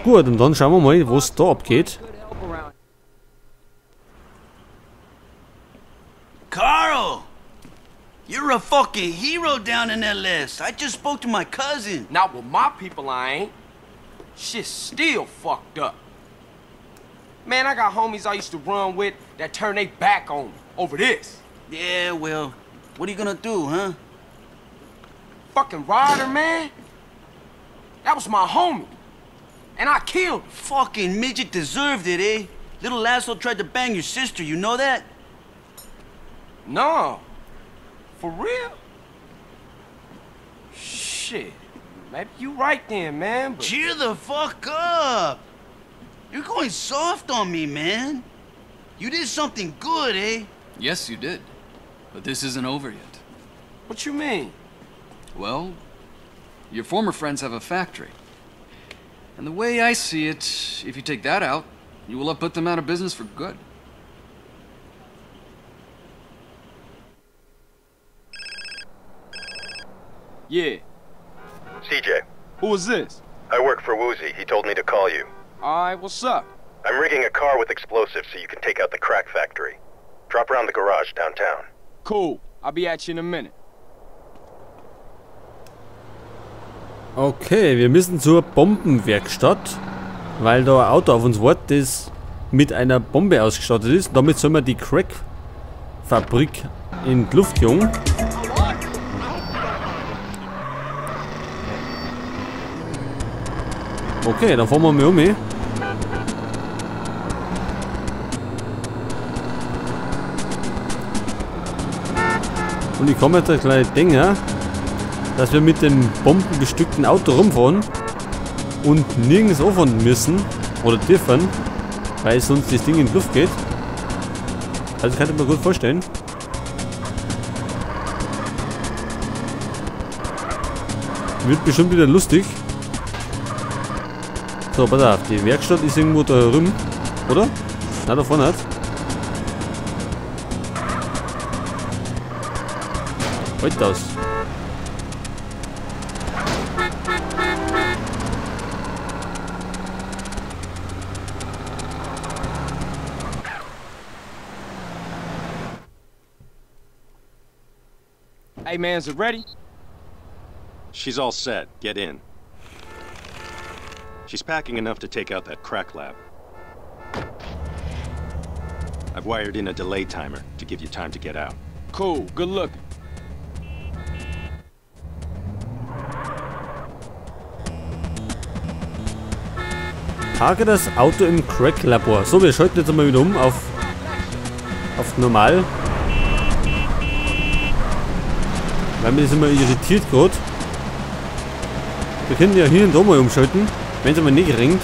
Gut, und dann schauen wir mal, was da abgeht. Carl! You're a fucking hero down in LS. I just spoke to my cousin. Not with my people, I ain't. Shit's still fucked up. Man, I got homies I used to run with that turn they back on me over this. Yeah, well, what are you gonna do, huh? Fucking Ryder, man. That was my homie. And I killed him. Fucking midget deserved it, eh? Little asshole tried to bang your sister, you know that? No. For real? Shit. Maybe you right then, man, but... Cheer the fuck up! You're going soft on me, man. You did something good, eh? Yes, you did. But this isn't over yet. What you mean? Well, your former friends have a factory. And the way I see it, if you take that out, you will have put them out of business for good. Yeah. CJ. Who is this? I work for Woozie. He told me to call you. All right, what's up? I'm rigging a car with explosives so you can take out the crack factory. Drop around the garage downtown. Cool. I'll be at you in a minute. Okay, wir müssen zur Bombenwerkstatt, weil da ein Auto auf uns wartet, das mit einer Bombe ausgestattet ist. Damit sollen wir die Crack-Fabrik in die Luft jagen. Okay, dann fahren wir mal um. Und ich kann mir jetzt gleich denken, dass wir mit dem bombenbestückten Auto rumfahren und nirgends anfahren müssen oder dürfen, weil sonst das Ding in die Luft geht. Also kann ich mir gut vorstellen. Wird bestimmt wieder lustig. So, pass auf, die Werkstatt ist irgendwo da herum, oder? Na, da vorne hat. Halt aus. Hey man, is it ready? She's all set. Get in. She's packing enough to take out that crack lab. I've wired in a delay timer to give you time to get out. Cool, good looking. Parke das Auto im Crack-Labor. So, wir schalten jetzt einmal wieder um auf normal. Weil mir das immer irritiert gerade. Wir können ja hier und da mal umschalten, wenn es aber nicht ringt.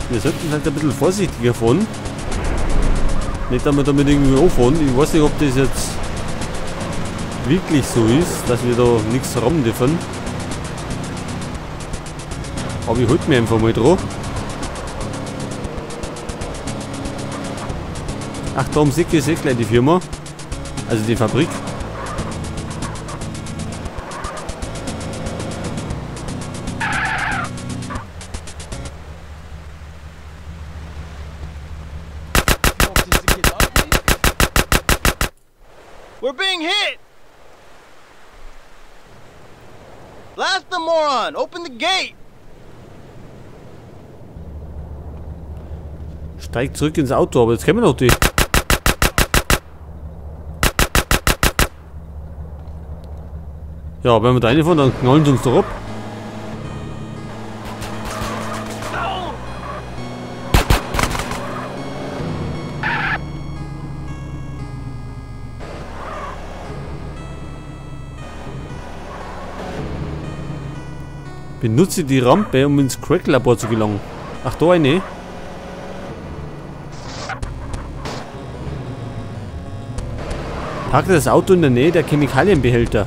Wir sollten halt ein bisschen vorsichtiger fahren. Nicht, dass wir damit irgendwie anfahren. Ich weiß nicht, ob das jetzt wirklich so ist, dass wir da nichts rammen dürfen. Aber ich halte mich einfach mal dran. Ach, da ums Eck ist eh gleich die Firma. Also die Fabrik. We're being hit! Blast the moron! Open the gate! Steig zurück ins Auto, aber jetzt kennen wir noch die. Ja, wenn wir da reinfahren, dann knallen sie uns doch ab. Benutze die Rampe, um ins Crack-Labor zu gelangen. Ach, da eine. Parke das Auto in der Nähe der Chemikalienbehälter.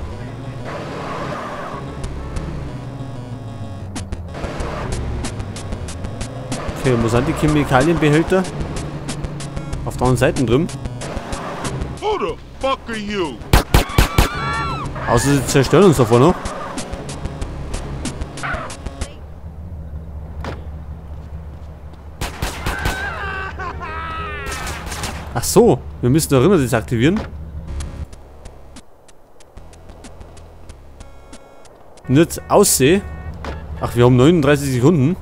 Okay, wo sind die Chemikalienbehälter? Auf der anderen Seite drüben. Who the fuck are you? Außer sie zerstören uns davor noch. Ach so, wir müssen da immer das aktivieren. Und jetzt aussehen. Ach, wir haben 39 Sekunden.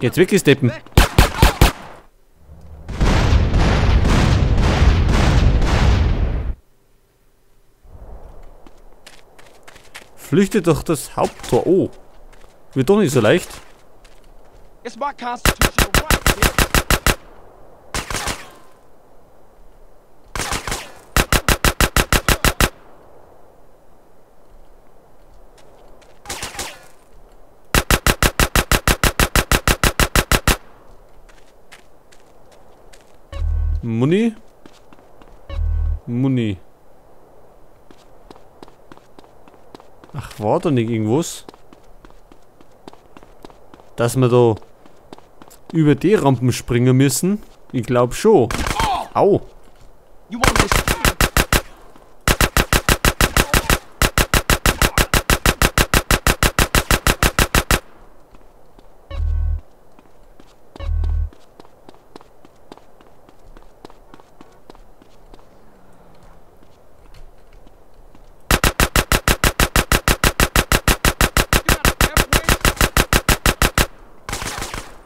Jetzt wirklich steppen. Flüchtet durch das Haupttor. Oh. Wird doch nicht so leicht. Muni? Muni. Ach, war da nicht irgendwas? Dass wir da über die Rampen springen müssen? Ich glaube schon. Au!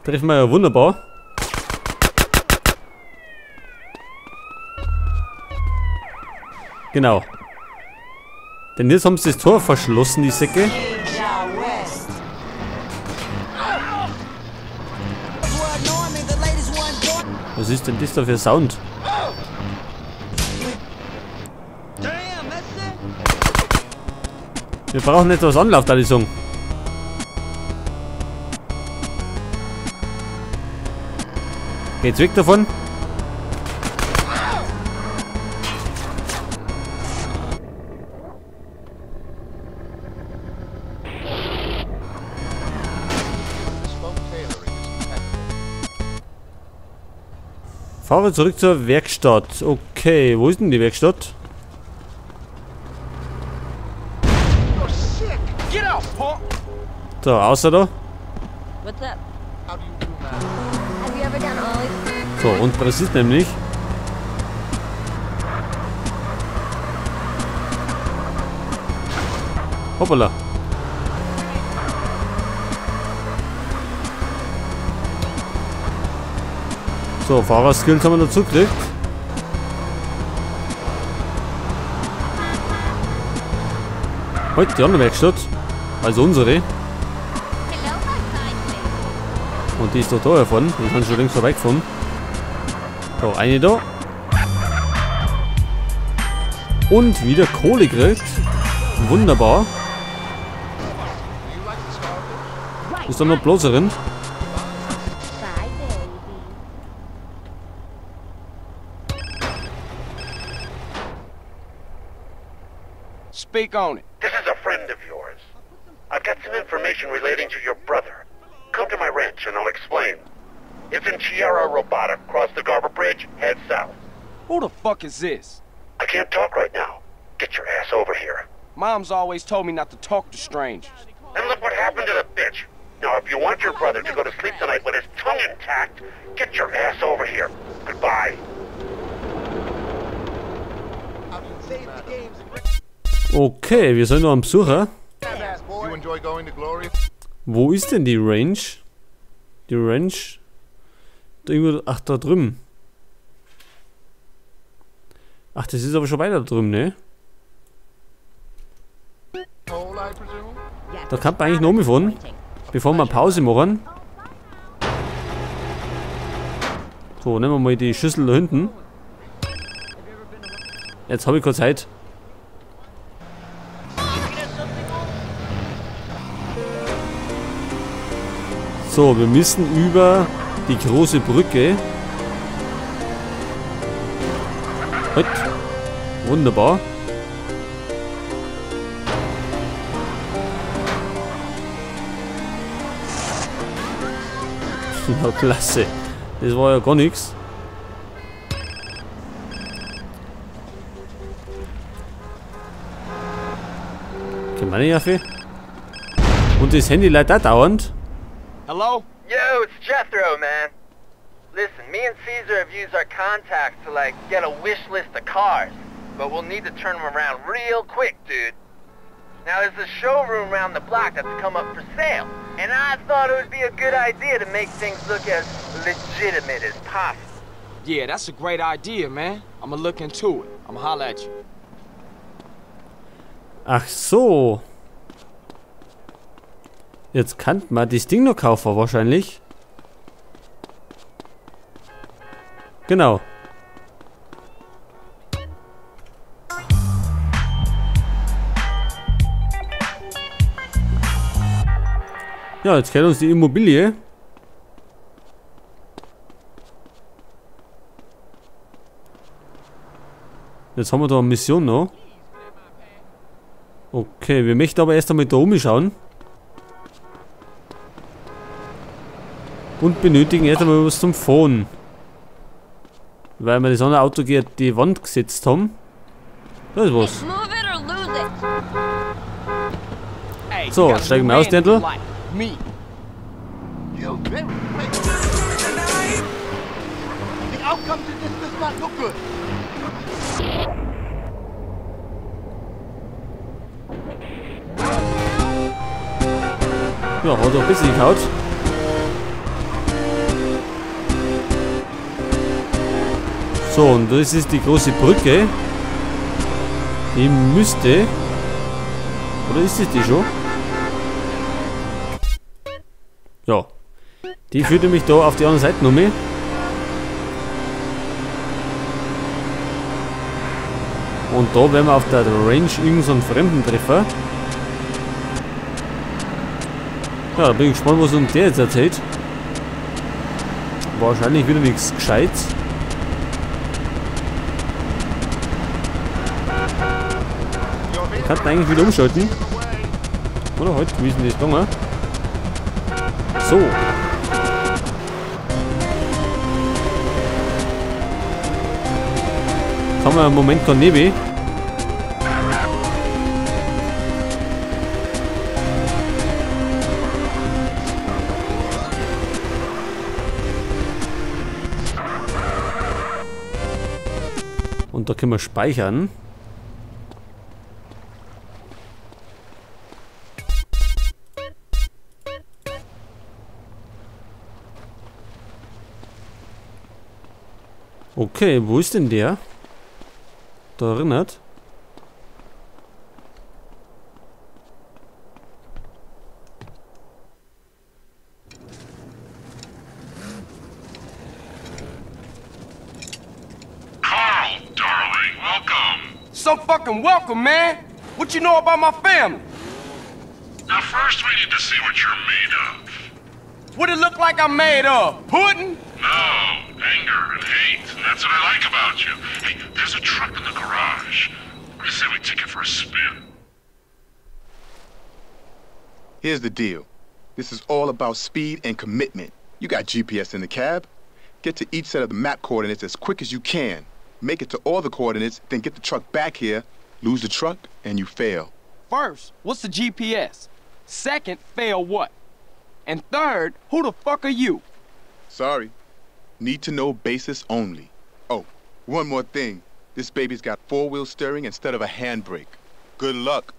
Treffen wir ja wunderbar. Genau. Denn jetzt haben sie das Tor verschlossen, die Säcke. Was ist denn das da für Sound? Wir brauchen etwas Anlauf, da die Song. Geht's weg davon? Fahre zurück zur Werkstatt. Okay, wo ist denn die Werkstatt? So, außer da. So, und das ist nämlich. Hoppala. So, Fahrerskills haben wir dazu gekriegt. Heute die andere Werkstatt. Also unsere. Und die ist doch da davon. Die sind schon längst vorbeigefahren. So, eine da. Und wieder Kohle gekriegt. Wunderbar. Ist da noch Bloserin? Speak on it. This is a friend of yours. I've got some information relating to your brother. Come to my ranch and I'll explain. It's in Chiara Robata. Cross the Garber Bridge, head south. Who the fuck is this? I can't talk right now. Get your ass over here. Mom's always told me not to talk to strangers. And look what happened to the bitch. Now, if you want your brother to go to sleep tonight with his tongue intact, get your ass over here. Goodbye. Okay, wir sind noch am Besucher. Wo ist denn die Range? Die Range? Irgendwo, ach, da drüben. Ach, das ist aber schon weiter drüben, ne? Da kann man eigentlich noch umfahren, bevor wir Pause machen. So, nehmen wir mal die Schüssel da hinten. Jetzt habe ich kurz Zeit. So, wir müssen über die große Brücke. Halt. Wunderbar. Ja, klasse. Das war ja gar nichts. Okay, meine Jaffe. Und das Handy leitet auch dauernd. Hello? Yo, it's Jethro, man. Listen, me and Caesar have used our contacts to, like, get a wish list of cars. But we'll need to turn them around real quick, dude. Now, there's a showroom round the block that's come up for sale. And I thought it would be a good idea to make things look as legitimate as possible. Yeah, that's a great idea, man. I'ma look into it. I'ma holler at you. Ach so. Jetzt kann man das Ding noch kaufen, wahrscheinlich. Genau. Ja, jetzt gehört uns die Immobilie. Jetzt haben wir da eine Mission noch. Okay, wir möchten aber erst einmal da umschauen. Und benötigen erst einmal was zum Fahren. Weil wir das andere Auto gegen die Wand gesetzt haben. Da ist was. So, steigen wir aus, Dirndl. Ja, hat doch ein bisschen gehaut. So, und das ist die große Brücke. Die müsste... Oder ist es die schon? Ja. Die führt nämlich da auf die andere Seite noch mehr. Und da werden wir auf der Range irgend so einen Fremden treffen. Ja, da bin ich gespannt, was uns der jetzt erzählt. Wahrscheinlich wieder nichts Gescheites. Ich kann eigentlich wieder umschalten. Oder heute, wie ist denn das gegangen? So. Jetzt haben wir im Moment kein Nebel. Und da können wir speichern. Okay, wo ist denn der? Da erinnert. Carl, darling, welcome. So fucking welcome, man. What you know about my family? Now first we need to see what you're made of. What it look like I'm made of? Pudding? No, anger and hate, and that's what I like about you. Hey, there's a truck in the garage. What do you say we take it for a spin? Here's the deal. This is all about speed and commitment. You got GPS in the cab. Get to each set of the map coordinates as quick as you can. Make it to all the coordinates, then get the truck back here. Lose the truck, and you fail. First, what's the GPS? Second, fail what? And third, who the fuck are you? Sorry. Need to know basis only. Oh, one more thing. This baby's got four-wheel steering instead of a handbrake. Good luck.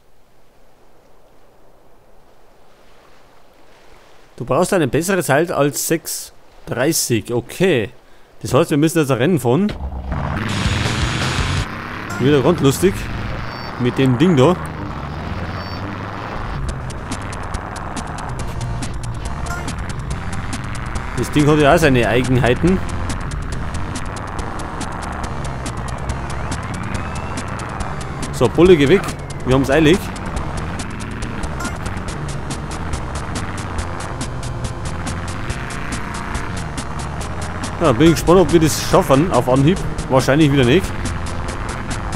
Du brauchst eine bessere Zeit als 6,30. Okay. Das heißt, wir müssen jetzt ein Rennen fahren. Wieder rundlustig. Mit dem Ding da. Das Ding hat ja auch seine Eigenheiten. So, Bulle, geh weg. Wir haben's eilig. Ja, bin ich gespannt, ob wir das schaffen auf Anhieb. Wahrscheinlich wieder nicht.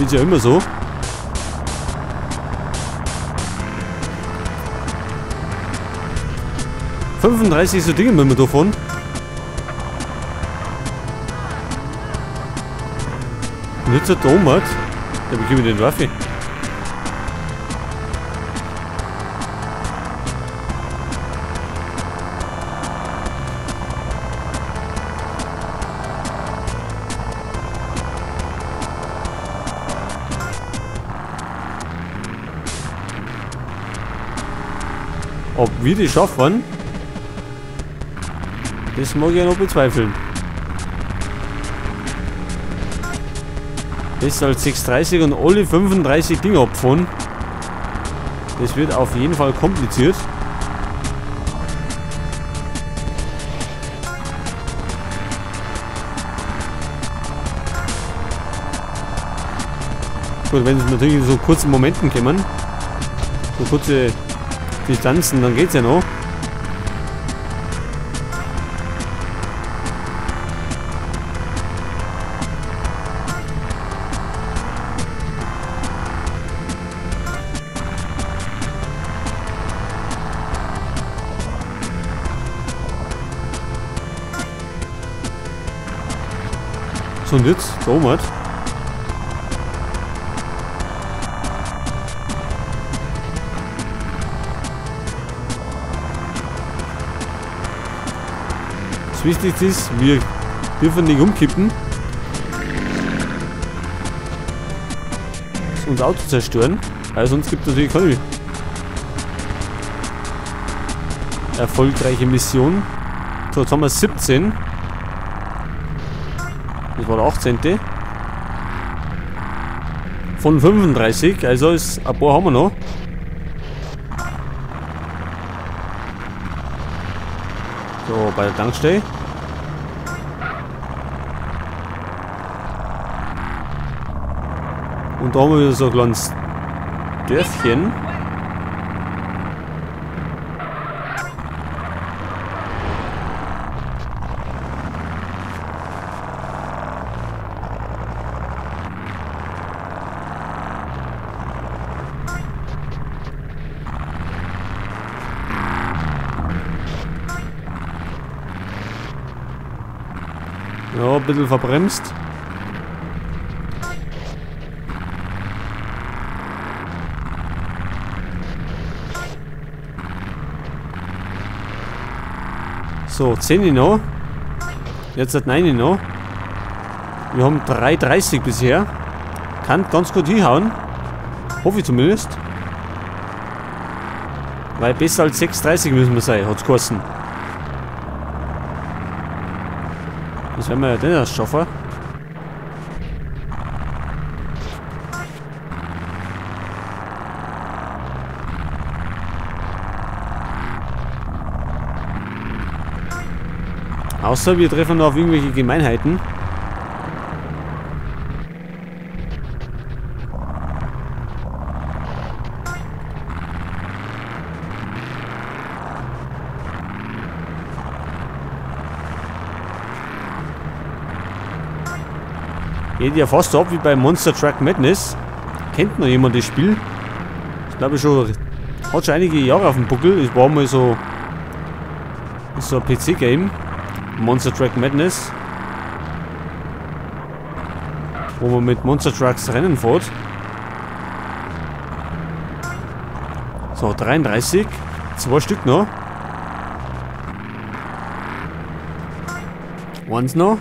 Ist ja immer so. ...35 so Dinge müssen wir davon. Und jetzt hat der Oma, der bekommt den Waffe. Ob wir die schaffen, das mag ich ja noch bezweifeln. Besser als 6,30 und alle 35 Dinge abfahren. Das wird auf jeden Fall kompliziert. Gut, wenn es natürlich in so kurzen Momenten kommen, so kurze Distanzen, dann geht's ja noch. So, und jetzt, da oben halt. Das Wichtigste ist, wir dürfen nicht umkippen. Unser Auto zerstören, weil sonst gibt es natürlich keine erfolgreiche Mission. So, jetzt haben wir 17. Das war der 18. Von 35, also ist ein paar haben wir noch. So, bei der Tankstelle. Und da haben wir wieder so ein kleines Dörfchen. Ja, ein bisschen verbremst. So, 10 noch. Jetzt hat 9 noch. Wir haben 3,30 bisher. Kann ganz gut hinhauen. Hoffe ich zumindest. Weil besser als 6,30 müssen wir sein, hat's geheißen. Das werden wir ja denn erst schaffen. Außer wir treffen noch auf irgendwelche Gemeinheiten. Geht ja fast so ab wie bei Monster Truck Madness. Kennt noch jemand das Spiel? Ich glaube schon, hat schon einige Jahre auf dem Buckel. Es war mal so, so ein PC-Game. Monster Truck Madness. Wo man mit Monster Trucks Rennen fährt. So, 33. 2 Stück noch. Eins noch.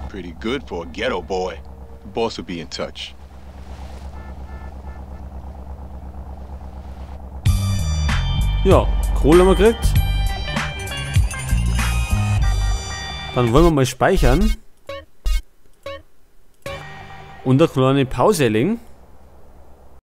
Pretty good for a ghetto boy. The boss will be in touch. Ja, Kohle haben wir gekriegt. Dann wollen wir mal speichern. Und eine kleine Pause legen.